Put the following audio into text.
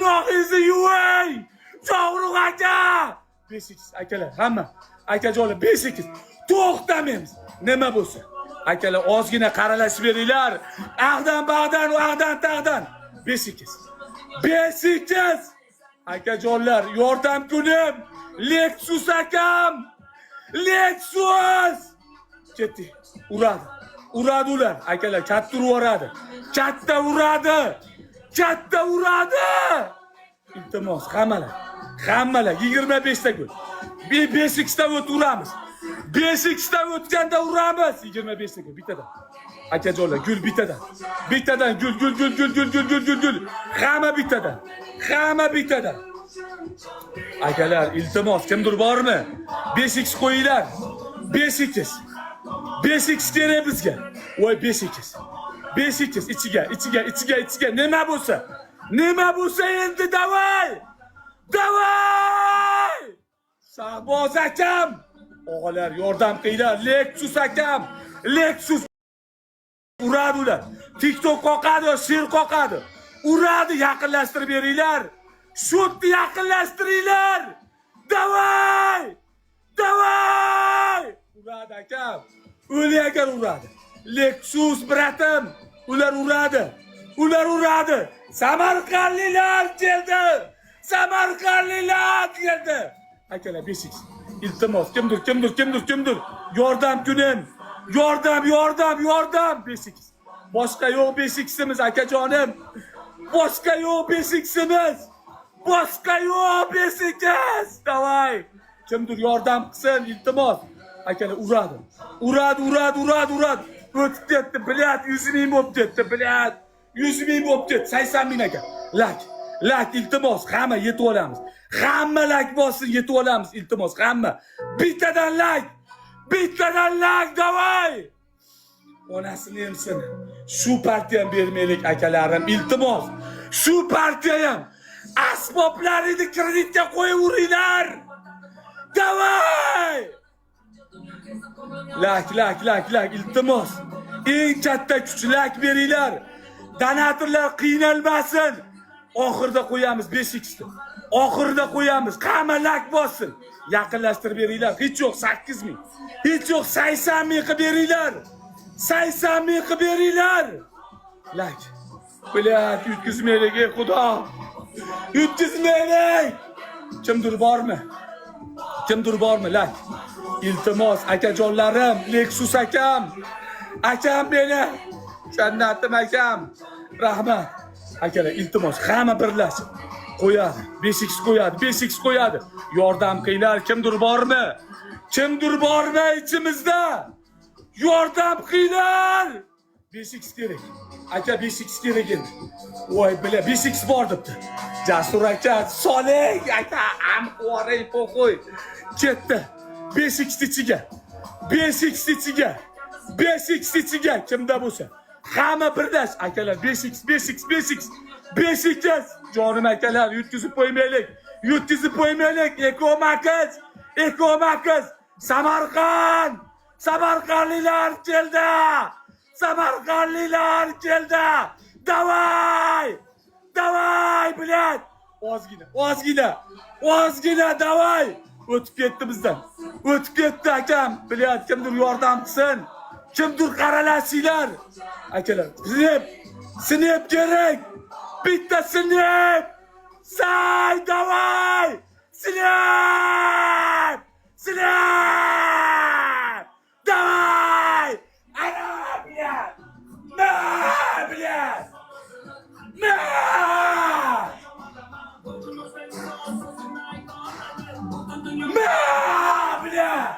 Gunohingizni yuving. Shohrux aka. 5x akalar, hamma. Akajonlar, 5x. To'xtamaymiz. Nima bo'lsa. Akalar, ozgina qaralashib beringlar. Ag'dan bag'dan, ag'dan tag'dan. 5x. 5x. Akajonlar, yordam kunim. Lexus akam. Lexus. Ketdik. Uradi. Uradi ular. Akalar, katta urib yuboradi. Katta uradi. Katta uradi. Iltimos, hammalar. Hammalar 25 ta gol. 5 ta o't uramiz. 5 ta o'tganda uramiz. 25 ta gol bittadan. Akajonlar, gul bittadan. Bittadan gul, gul, gul, gul, gul, gul, gul, gul, gul. Hamma bittadan. Hamma bittadan. Akalar, iltimos, kimdir bormi? 5x qo'yinglar. 5x. 5x kerak bizga. Voy, 5x. 5x ichiga, ichiga, ichiga, ichiga nima bo'lsa? Nima bo'lsa endi, давай! Давай! Shahboz akam! Og'alar, yordam qilinglar. Lexus akam! Lexus uradi ular. TikTok qoqadi, sher qoqadi. Uradi, yaqinlashtirib beringlar. Shutni yaqinlashtiringlar. Давай! Давай! Uradi akam. O'lagan uradi. Lexus брат im. Ular uradi. Ular uradi. Samarqandliklar keldi. Samarqandliklar keldi. Akalar, 5x. Iltimos, kimdir, kimdir, kimdir, kimdir. Yordam kunim. Yordam, yordam, yordam. 5x. Boshqa yo'q 5x'imiz, akajonim. Boshqa yo'q 5x'imiz. Boshqa yo'q 5x. Давай. Kimdir yordam qilsin, iltimos. Akalar, uradi. Uradi, uradi, uradi, uradi. O'tib ketdi, блядь, 100 ming bo'lib ketdi, блядь. 100 ming bo'lib ketdi, 80 ming aka. Лайк, лайк, iltimos, hamma yetib olamiz. Hamma лайк bossin, yetib olamiz, iltimos, hamma. Bittadan лайк. Bittadan лайк, давай. Onasini emsin. Shu partiya ham bermaylik, akalarim, iltimos. Shu partiya ham asboblaringni kreditga qo'yaveringlar. Давай! Лайк, лайк, лайк, лайк, iltimos. Eng katta kuch, лайк beringlar. Donatorlar qiynalmasin. Oxirida qo'yamiz 5x ni. Oxirida qo'yamiz. Hamma лайк bossin. Yaqinlashtirib beringlar. Hech yo'q 8 ming. Hech yo'q 80 ming qilib beringlar. 80 ming qilib beringlar. Лайк. Блядь, yutkizmaylik, ey Xudo. Yutkizmaylik. Kimdir bormi? Kimdir bormi? Лайк. Iltimos, akajonlarim, Lexus akam. Akam meni. Jannatim akam. Rahmat. Akalar, iltimos, hamma birlashib qo'yadi. 5x qo'yadi, 5x qo'yadi. Yordam qilinglar, kimdir bormi? Kimdir bormi ichimizda? Yordam qilinglar. 5x kerak. Aka, 5x kerak endi. Voy, бля, 5x bor debdi. Jasur aka, soling aka, am qo'ring, похуй. Ketdi. 5x ichiga. 5x ichiga. 5x ichiga kimda bo'lsa. Hamma birlash, akalar, 5x, 5x, 5x, 5x. Jonim akalar, yutkizib qo'ymaylik. Yutkizib qo'ymaylik. Ekomakiz, Ekomakiz. Samarqand. Samarqandliklar keldi. Samarqandliklar keldi. Давай! Давай, блядь! Ozgina, ozgina, ozgina, давай! O'tib ketdi bizdan. O'tib ketdi, akam. Блядь, kimdir yordam qilsin. Kimdir qaralashinglar. Akalar, снайп, снайп kerak. Bitta снайп. Say, давай! Снайп! Снайп! Давай! Ana, блядь! На, блядь! На! На, блядь!